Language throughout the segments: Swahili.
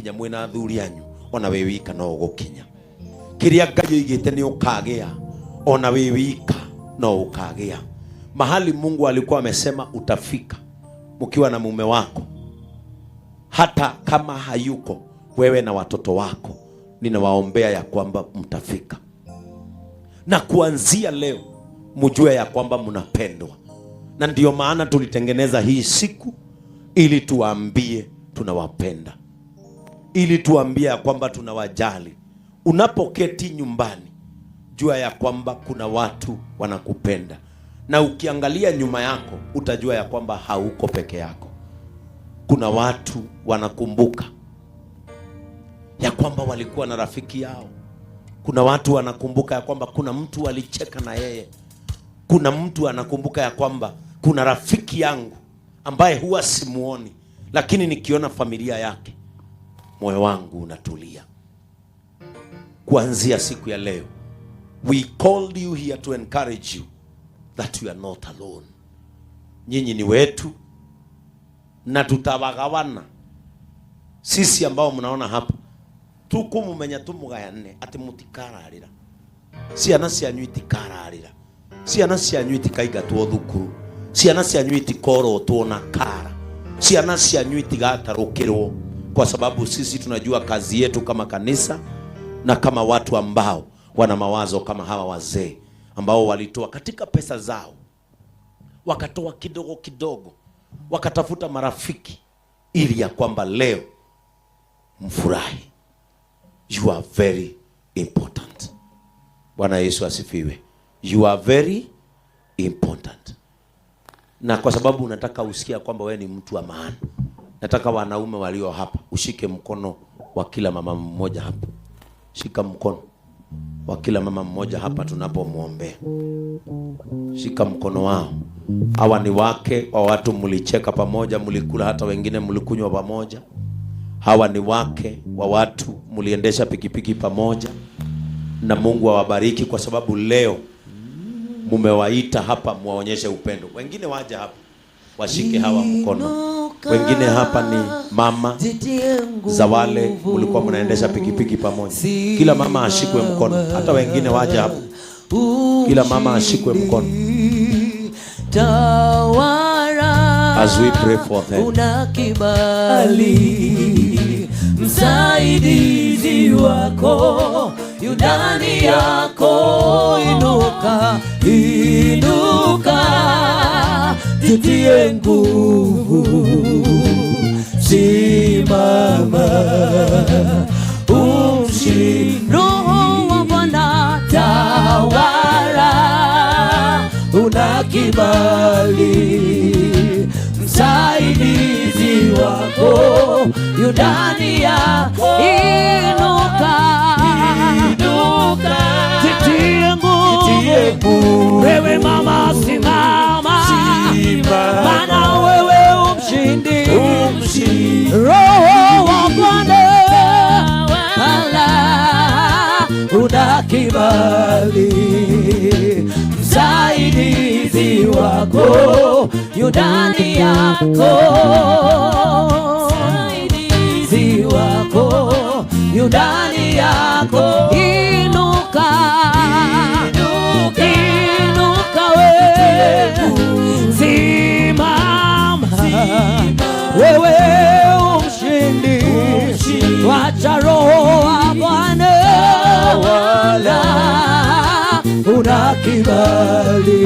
Mũrakinya mwĩna athuri anyu, ona wĩ wika no ũgũkinya. Kĩrĩa Ngai oigĩte nĩ ũkagĩa, ona wĩ wika no ũkagĩa. Mahali Mungu alikuwa amesema utafika mkiwa na mume wako, hata kama hayuko, wewe na watoto wako, ninawaombea ya kwamba mtafika. Na kuanzia leo mjue ya kwamba mnapendwa, na ndio maana tulitengeneza hii siku ili tuwaambie tunawapenda, ili tuambie ya kwamba tunawajali. Unapoketi nyumbani, jua ya kwamba kuna watu wanakupenda, na ukiangalia nyuma yako utajua ya kwamba hauko peke yako. Kuna watu wanakumbuka ya kwamba walikuwa na rafiki yao. Kuna watu wanakumbuka ya kwamba kuna mtu alicheka na yeye. Kuna mtu anakumbuka ya kwamba kuna rafiki yangu ambaye huwa simuoni, lakini nikiona familia yake moyo wangu unatulia. Kuanzia siku ya leo, we called you here to encourage you that you are not alone. Nyinyi ni wetu na tutawagawana. Sisi ambao mnaona hapa tukumumenya tumugayane ati mutikararira, ciana cianyu itikararira, ciana cianyu itikaingatwo thukuru, ciana cianyu itikorotwo na kara, ciana cianyu itigatarukirwo, kwa sababu sisi tunajua kazi yetu kama kanisa na kama watu ambao wana mawazo kama hawa wazee ambao walitoa katika pesa zao, wakatoa kidogo kidogo, wakatafuta marafiki ili ya kwamba leo mfurahi. You are very important. Bwana Yesu asifiwe. You are very important. Na kwa sababu unataka usikia kwamba wewe ni mtu wa maana, nataka wanaume walio hapa ushike mkono wa kila mama mmoja hapa. Shika mkono wa kila mama mmoja hapa tunapomwombea. Shika mkono wao. Hawa ni wake wa watu mlicheka pamoja, mlikula, hata wengine mlikunywa pamoja. Hawa ni wake wa watu mliendesha pikipiki pamoja, na Mungu awabariki kwa sababu leo mumewaita hapa muwaonyeshe upendo. Wengine waje hapa washike hawa mkono, wengine hapa ni mama za wale mlikuwa mnaendesha pikipiki pamoja. Kila mama ashikwe mkono, hata wengine waje hapa, kila mama ashikwe mkono. Tawala, As we pray for them. Una kibali, msaidizi wako yu ndani yako. Inuka, inuka, jitie nguvu, simama, umshindi. Roho wa Bwana tawala, una kibali, msaidizi wako yu ndani yako. Inuka, inuka, jitie nguvu, wewe mama simama, maana wewe umshindi. Roho wa Bwana ala, una kibali, msaidizi wako yu ndani yako, msaidizi wako yu ndani yako. Inuka, inuka, we simama, wewe umshindi, wacha Roho wa Bwana, una kibali,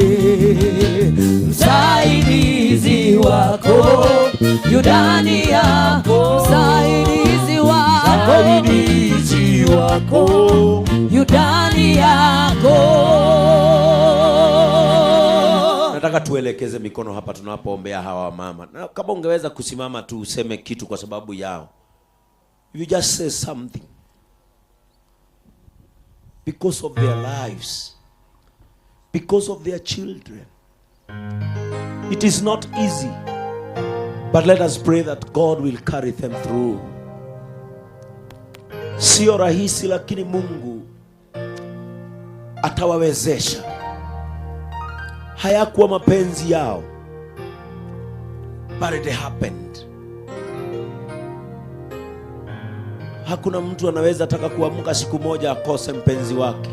msaidizi wako yu ndani yako, msaidizi wako, Msaidizi wako yu ndani yako. Nataka tuelekeze mikono hapa tunapoombea hawa wamama, na kama ungeweza kusimama tu useme kitu kwa sababu yao. You just say something because of their lives, because of their children. It is not easy, but let us pray that God will carry them through. Sio rahisi, lakini Mungu atawawezesha. Hayakuwa mapenzi yao, but it happened. Hakuna mtu anaweza taka kuamka siku moja akose mpenzi wake,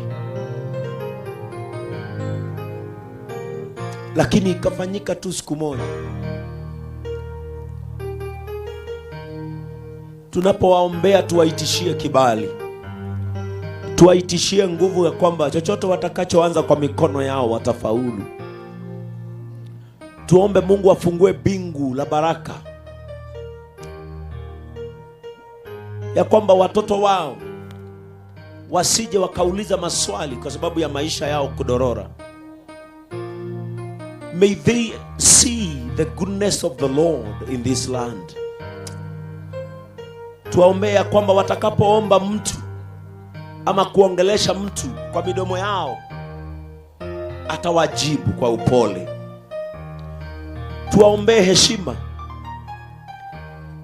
lakini ikafanyika tu siku moja. Tunapowaombea tuwaitishie kibali, tuwaitishie nguvu ya kwamba chochote watakachoanza kwa mikono yao watafaulu. Tuombe Mungu afungue bingu la baraka ya kwamba watoto wao wasije wakauliza maswali kwa sababu ya maisha yao kudorora. May they see the goodness of the Lord in this land. Tuwaombee ya kwamba watakapoomba mtu ama kuongelesha mtu kwa midomo yao atawajibu kwa upole. Tuwaombee heshima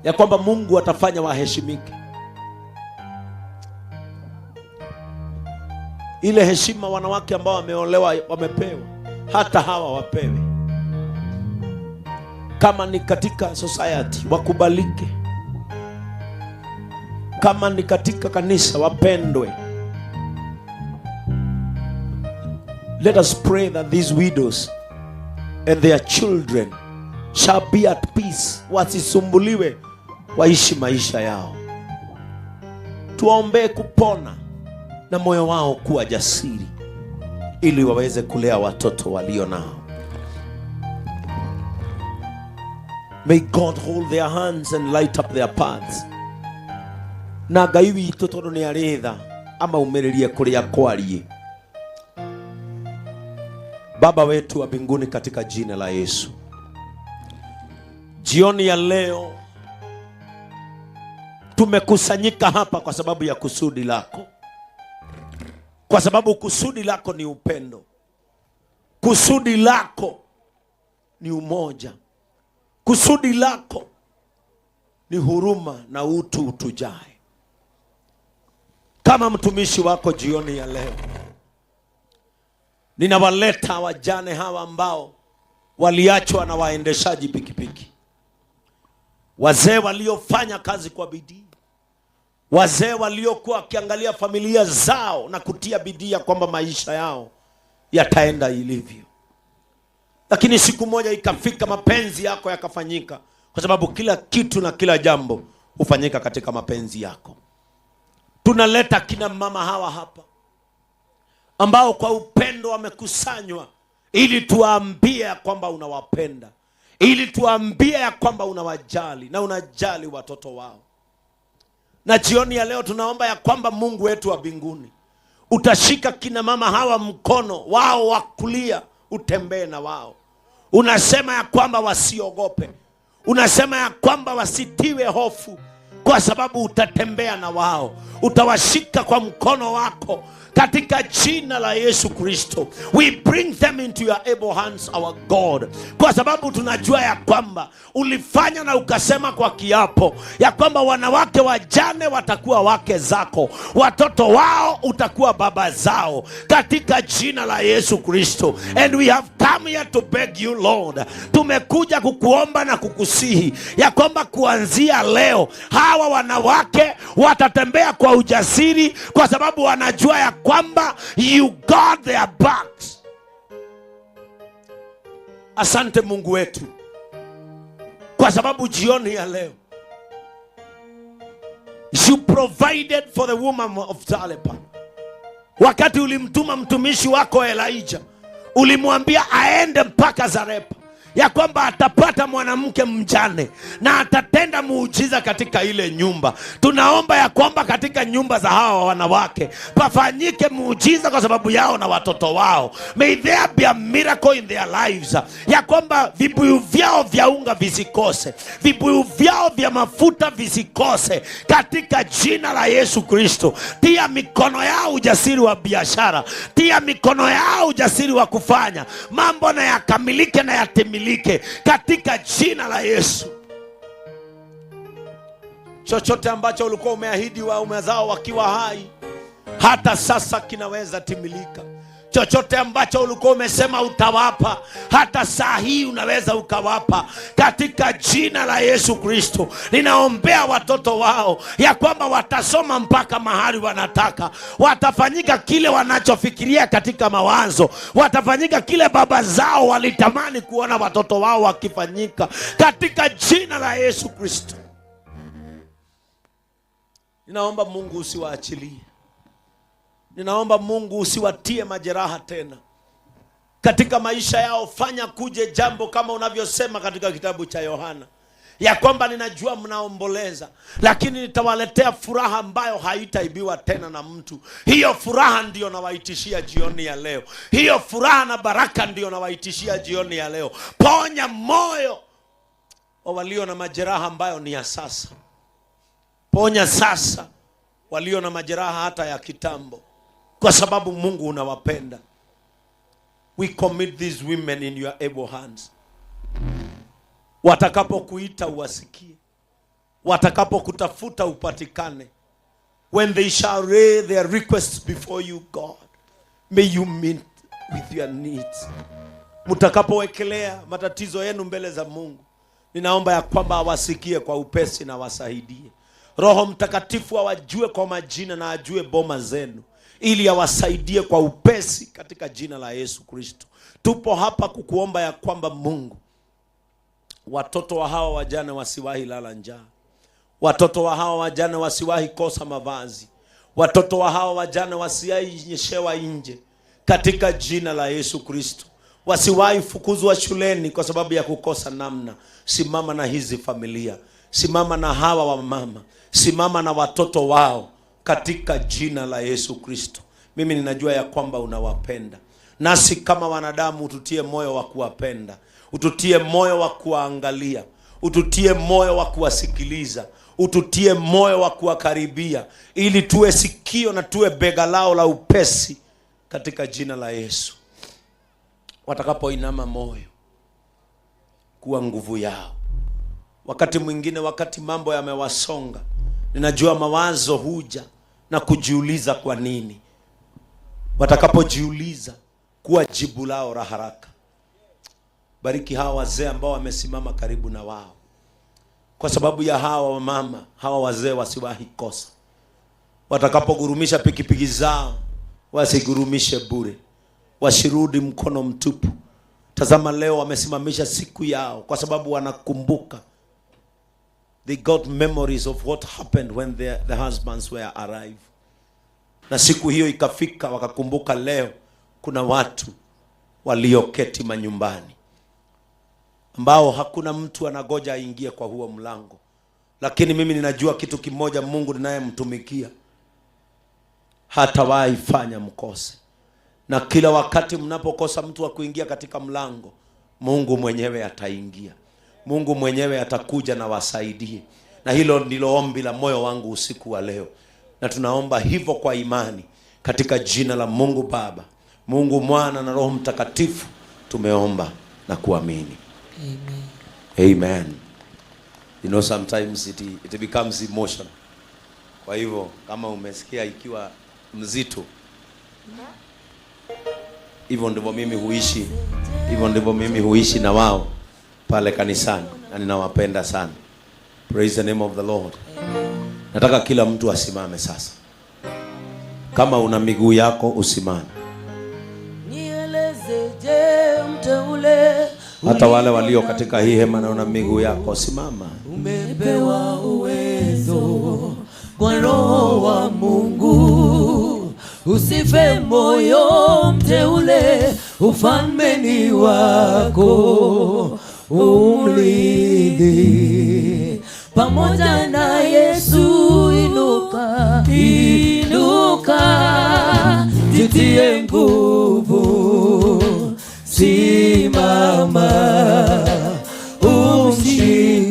ya kwamba Mungu atafanya waheshimike. Ile heshima wanawake ambao wameolewa wamepewa, hata hawa wapewe. Kama ni katika society wakubalike, kama ni katika kanisa wapendwe. Let us pray that these widows and their children shall be at peace, wasisumbuliwe, waishi maisha yao. Tuwaombee kupona na moyo wao kuwa jasiri, ili waweze kulea watoto walio nao. May God hold their hands and light up their paths. Na Ngai witũ tondũ nĩ arĩ tha amaumĩrĩrie kũrĩa kwariĩ. Baba wetu wa mbinguni, katika jina la Yesu, jioni ya leo tumekusanyika hapa kwa sababu ya kusudi lako, kwa sababu kusudi lako ni upendo, kusudi lako ni umoja, kusudi lako ni huruma na utu utujae. Kama mtumishi wako jioni ya leo, ninawaleta wajane hawa ambao waliachwa na waendeshaji pikipiki, wazee waliofanya kazi kwa bidii, wazee waliokuwa wakiangalia familia zao na kutia bidii ya kwamba maisha yao yataenda ilivyo, lakini siku moja ikafika, mapenzi yako yakafanyika, kwa sababu kila kitu na kila jambo hufanyika katika mapenzi yako. Tunaleta kina mama hawa hapa ambao kwa upendo wamekusanywa ili tuwaambie ya kwamba unawapenda, ili tuwaambie ya kwamba unawajali na unajali watoto wao. Na jioni ya leo tunaomba ya kwamba Mungu wetu wa mbinguni utashika kina mama hawa mkono wao wa kulia, utembee na wao. Unasema ya kwamba wasiogope, unasema ya kwamba wasitiwe hofu, kwa sababu utatembea na wao, utawashika kwa mkono wako katika jina la Yesu Kristo. We bring them into your able hands, our God, kwa sababu tunajua ya kwamba ulifanya na ukasema kwa kiapo ya kwamba wanawake wajane watakuwa wake zako, watoto wao utakuwa baba zao, katika jina la Yesu Kristo. And we have come here to beg you, Lord, tumekuja kukuomba na kukusihi ya kwamba kuanzia leo hawa wanawake watatembea kwa ujasiri, kwa sababu wanajua ya kwamba you got their backs. Asante Mungu wetu, kwa sababu jioni ya leo you provided for the woman of Zarephath. Wakati ulimtuma mtumishi wako Elijah, ulimwambia aende mpaka Zarephath, ya kwamba atapata mwanamke mjane na atatenda muujiza katika ile nyumba. Tunaomba ya kwamba katika nyumba za hawa wanawake pafanyike muujiza kwa sababu yao na watoto wao. May there be a miracle in their lives, ya kwamba vibuyu vyao vya unga visikose, vibuyu vyao vya mafuta visikose, katika jina la Yesu Kristo. Tia mikono yao ujasiri wa biashara, tia mikono yao ujasiri wa kufanya mambo na yakamilike na yatimilike katika jina la Yesu. Chochote ambacho ulikuwa umeahidi waume zao wakiwa hai, hata sasa kinaweza timilika. Chochote ambacho ulikuwa umesema utawapa, hata saa hii unaweza ukawapa, katika jina la Yesu Kristo. Ninaombea watoto wao ya kwamba watasoma mpaka mahali wanataka, watafanyika kile wanachofikiria katika mawazo, watafanyika kile baba zao walitamani kuona watoto wao wakifanyika, katika jina la Yesu Kristo. Ninaomba Mungu usiwaachilie. Ninaomba Mungu usiwatie majeraha tena katika maisha yao. Fanya kuje jambo kama unavyosema katika kitabu cha Yohana ya kwamba ninajua mnaomboleza, lakini nitawaletea furaha ambayo haitaibiwa tena na mtu. Hiyo furaha ndiyo nawaitishia jioni ya leo. Hiyo furaha na baraka ndiyo nawaitishia jioni ya leo. Ponya moyo wa walio na majeraha ambayo ni ya sasa. Ponya sasa walio na majeraha hata ya kitambo, kwa sababu Mungu unawapenda. We commit these women in your able hands. Watakapokuita uwasikie, watakapokutafuta upatikane. When they shall lay their requests before you, God, may you meet with your needs. Mtakapowekelea matatizo yenu mbele za Mungu, ninaomba ya kwamba awasikie kwa upesi na wasaidie. Roho Mtakatifu awajue kwa majina na ajue boma zenu, ili awasaidie kwa upesi katika jina la Yesu Kristo. Tupo hapa kukuomba ya kwamba Mungu, watoto wa hawa wajane wasiwahi lala njaa, watoto wa hawa wajane wasiwahi kosa mavazi, watoto wa hawa wajane wasiwahi nyeshewa nje, katika jina la Yesu Kristo. Wasiwahi fukuzwa shuleni kwa sababu ya kukosa namna. Simama na hizi familia, simama na hawa wamama, simama na watoto wao katika jina la Yesu Kristo. Mimi ninajua ya kwamba unawapenda, nasi kama wanadamu ututie moyo wa kuwapenda, ututie moyo wa kuwaangalia, ututie moyo wa kuwasikiliza, ututie moyo wa kuwakaribia, ili tuwe sikio na tuwe bega lao la upesi katika jina la Yesu. Watakapoinama moyo kuwa nguvu yao. Wakati mwingine, wakati mambo yamewasonga, ninajua mawazo huja na kujiuliza kwa nini. Watakapojiuliza, kuwa jibu lao la haraka. Bariki hawa wazee ambao wamesimama karibu na wao, kwa sababu ya hawa wamama, hawa wazee wasiwahi kosa. Watakapogurumisha pikipiki zao, wasigurumishe bure, wasirudi mkono mtupu. Tazama leo wamesimamisha siku yao kwa sababu wanakumbuka. They got memories of what happened when the husbands were alive. Na siku hiyo ikafika, wakakumbuka leo kuna watu walioketi manyumbani ambao hakuna mtu anagoja aingie kwa huo mlango. Lakini mimi ninajua kitu kimoja, Mungu ninayemtumikia hatawahi fanya mkose. Na kila wakati mnapokosa mtu wa kuingia katika mlango, Mungu mwenyewe ataingia. Mungu mwenyewe atakuja na wasaidie. Na hilo ndilo ombi la moyo wangu usiku wa leo, na tunaomba hivyo kwa imani katika jina la Mungu Baba, Mungu Mwana na Roho Mtakatifu, tumeomba na kuamini. Amen. Amen. You know, sometimes it becomes emotional. Kwa hivyo kama umesikia ikiwa mzito, hivyo ndivyo mimi huishi, hivyo ndivyo mimi huishi na wao pale kanisani, na ninawapenda sana. Praise the name of the Lord. Nataka kila mtu asimame sasa. Kama una miguu yako, usimame. Nieleze, je, mteule Hata wale walio katika hii hema, naona miguu yako, simama. Umepewa uwezo kwa Roho wa Mungu, usife moyo mteule, ufalme ni wako, umlinde pamoja na Yesu. Inuka, inuka, jitie nguvu, simama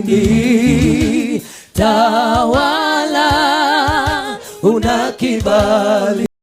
umshindi, tawala, una kibali.